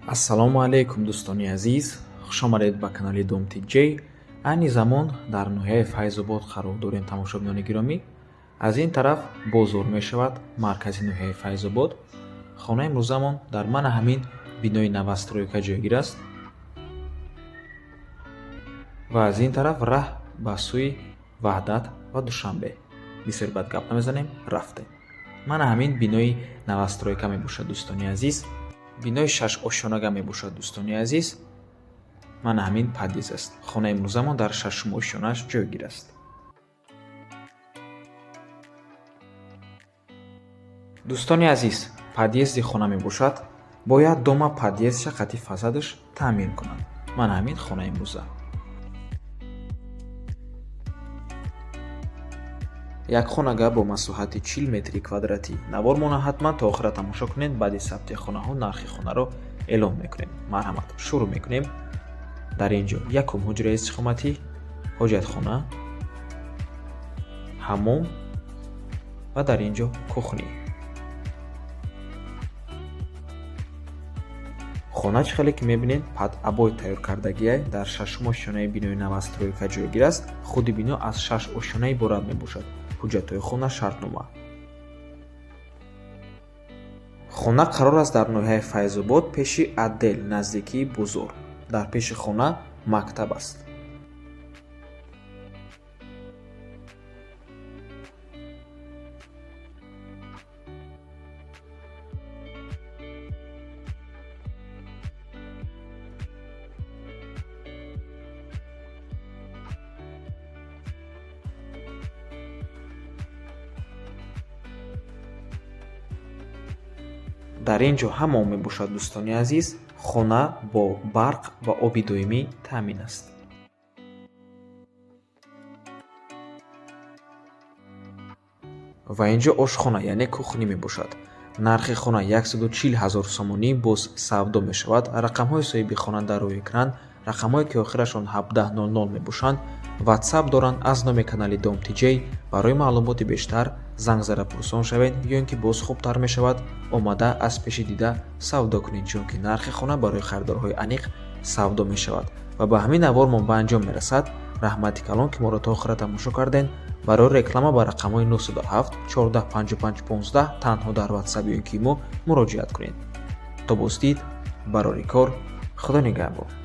Ассалому алайкум, дӯстони азиз, хушомадед ба канали Дом ТҶ. Айни замон дар ноҳияи Файзобод қарор дорем, тамошобинони гиромӣ. Аз ин тараф бозор мешавад, маркази ноҳияи Файзобод. Хонаи имрӯзамон дар мана ҳамин бинои новостройка ҷойгир аст ва аз ин тараф раҳ ба сӯи Ваҳдат ва Душанбе. Бисёр бад гап намезанем, рафтем. Мана ҳамин бинои новостройка мебошад, дӯстони азиз. Бинои шашошёнага мебошад, дӯстони азиз. Мана ҳамин подъезд аст. Хонаи имрӯзамон дар шашум ошёнааш ҷойгир аст. Дӯстони азиз, подъезди хона мебошад. Бояд дома подъездша қати фасадаш таъмир кунанд. Мана ҳамин хонаи имрӯза. Як хонага бо масоҳати 40 метри квадратӣ. Навормона ҳатман то охира тамошо кунед. Баъди сабти хонаҳо нархи хонаро эълон мекунем. Марҳамат, шурӯъ мекунем. Дар ин ҷо якум ҳуҷраи истиқоматӣ, ҳоҷатхона, ҳаммом ва дар ин ҷо кухни. Хона, чӣ хеле ки мебинед, под обой тайёр кардагиай, дар шашум ошёнаи бинои новостройка ҷойгир аст. Худи бино аз шаш ошёна иборат мебошад. Ҳуҷҷатҳои хона, шартнома. Хона қарор аст дар ноҳияи Файзобод, пеши отдел, наздикии бозор. Дар пеши хона мактаб аст. Дар ин ҷо ҳаммом мебошад, дӯстони азиз. Хона бо барқ ва оби доимӣ таъмин аст. Ва ин ҷо ошхона, яъне кухни мебошад. Нархи хона 140 ҳазор сомонӣ, боз савдо мешавад. Рақамҳои соҳиби хона дар рӯи экран, рақамҳое ки охирашон 1700 мебошанд, ватсап доранд. Аз номи канали Дом ТҶ барои маълумоти бештар занг зада пурсон шавед ё ин ки боз хубтар мешавад омада аз пеши дида савдо кунед, чунки нархи хона барои харидорҳои аниқ савдо мешавад. Ва ба ҳамин навормон ба анҷом мерасад. Раҳмати калон, ки моро то охира тамошо кардем. Барои реклама ба рақамҳои 907 14 55 15 танҳо дар ватсап ё ин ки мо муроҷиат кунед. То боздид, барори кор, Худо нигаҳбон.